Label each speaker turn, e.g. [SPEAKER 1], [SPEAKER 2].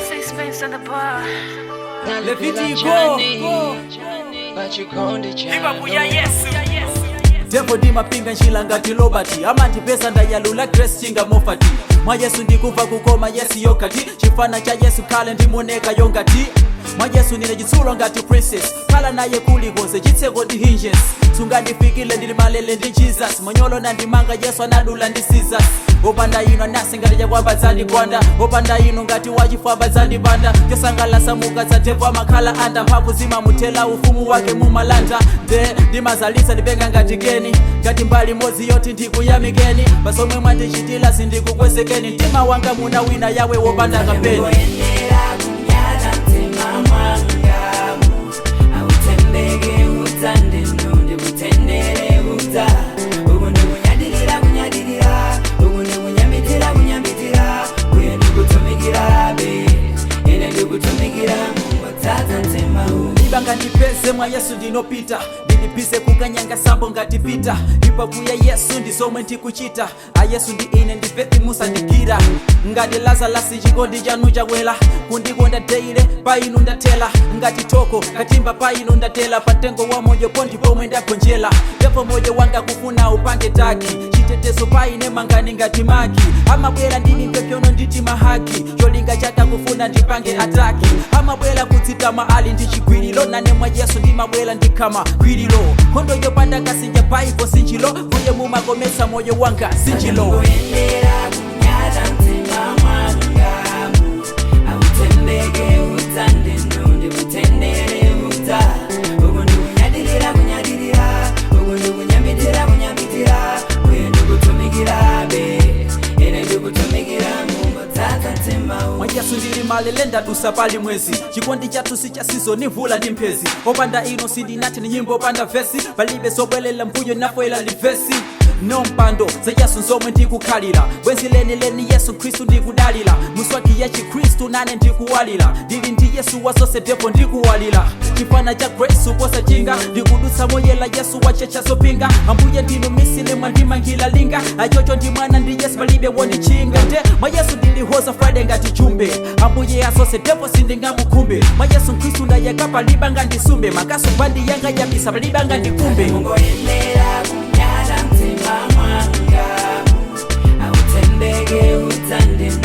[SPEAKER 1] Sixpence on the bar.
[SPEAKER 2] Levitico.
[SPEAKER 3] Ibabuya Yesu.
[SPEAKER 2] Devo ndimapinga njila ngati Robert, amandipeza ndayalula Grace Chinga Mofati. Mwa Yesu ndikumva kukoma, Yesu yokati chifana cha Yesu khale ndimoneka yongati. Mwa Yesu ndine chitsulo ngati princess, khala naye kulikonse, chitseko ndi hinges, sungandifikile, ndili malele ndi Jesus. Monyolo nandimanga, Yesu anadula ndi scissors. Opanda ino anasi ngati chakwamba dzandikonda, opanda ino ngati wachifwamba dzandipanda. Chosangalasa mukadzatepo amakhala anda mphamvu zimamuthela, ufumu wake mumalanda. Nde ndimazalitsa ndipenga ngati keni, ngati mbali modzi yoti ndikuyamikeni pasomwe mwandichitila, sindikukwezekeni. Mtima wanga muna wina yawe wopanda kapeni.
[SPEAKER 3] Ngoyenera kunyada mtima mwangamu, autembeke udzandinu ndikutendere udza uku, ndikunyadilira kunyadirira uku, ndikunyambitira kunyambitira uye, ndikutumikirabe ine, ndikutumikira mungodzadza mtima u.
[SPEAKER 2] Libanga ndipeze mwa Yesu ndinopita, ndilipise kukanyanga sambo ngati Pita. Ipakuya Yesu ndizomwe ndikuchita, ayesu ndi ine ndifepi musandikira. Ngati Lazarasi chikondi chanu chakwela, kundikonda deile pa inu ndathela. Ngati toko katimba pa inu ndatela, patengo wa moyo pondi pomwe ndagonjela. Ndipo moyo wanga kufuna upange taki, chitetezo pa ine mangani ngati maki. Amabwera ndini mpepyono nditi mahaki, cholinga chakakufuna ndipange ataki. Amabwera kudzitama ali ndi chigwiriro, nane mwa Yesu ndimabwera ndikhama gwiriro. Nkhondo yopanda kasinja baibo sinjilo, mbuye mumakomesa moyo wanga sinjilo.
[SPEAKER 3] Ngoyenera kunyada mtima mwangamu, autembeke udzandinu ndikutendere udza uku, ndikunyadilira kunyadirira uku, ndikunyambitira kunyambitira uye, ndikutumikirabe ine, ndikutumikira mungodzadza mtima u.
[SPEAKER 2] Mwa Yesu ndili malele, ndadusa pali mwezi. Chikondi chathu sichasizo ni mvula ndi mphezi. Opanda ino sindinathe ni nyimbo opanda vesi. Palibe zobwelela mbuyo, nafoela livesi no mpando za Yesu nzomwe ndikukhalira. Bwenzi lenileni Yesu Khristu ndikudalira, muswaki ya Chikhristu nane ndikuwalira. Ndili ndi Yesu wasonse, depo ndikuwalira. Chifana cha Grace posa chinga, ndikudutsa moyela, Yesu wachecha zopinga. Ambuye ndinu misile mwandimangira linga, achocho ndi mwana ndi Yesu, palibe wondichinga. Nde mwa Yesu ndilihoza Friday ngati chumbe, ambuye asonse depo sindingamukhumbe. Mwa Yesu Khristu ndayaka, palibe ngandisumbe. Makasu bandi yanga yabisa, palibe ngandikumbe.
[SPEAKER 3] Ngoyenera kunyada mtima mwangamu, autembeke udzandinu.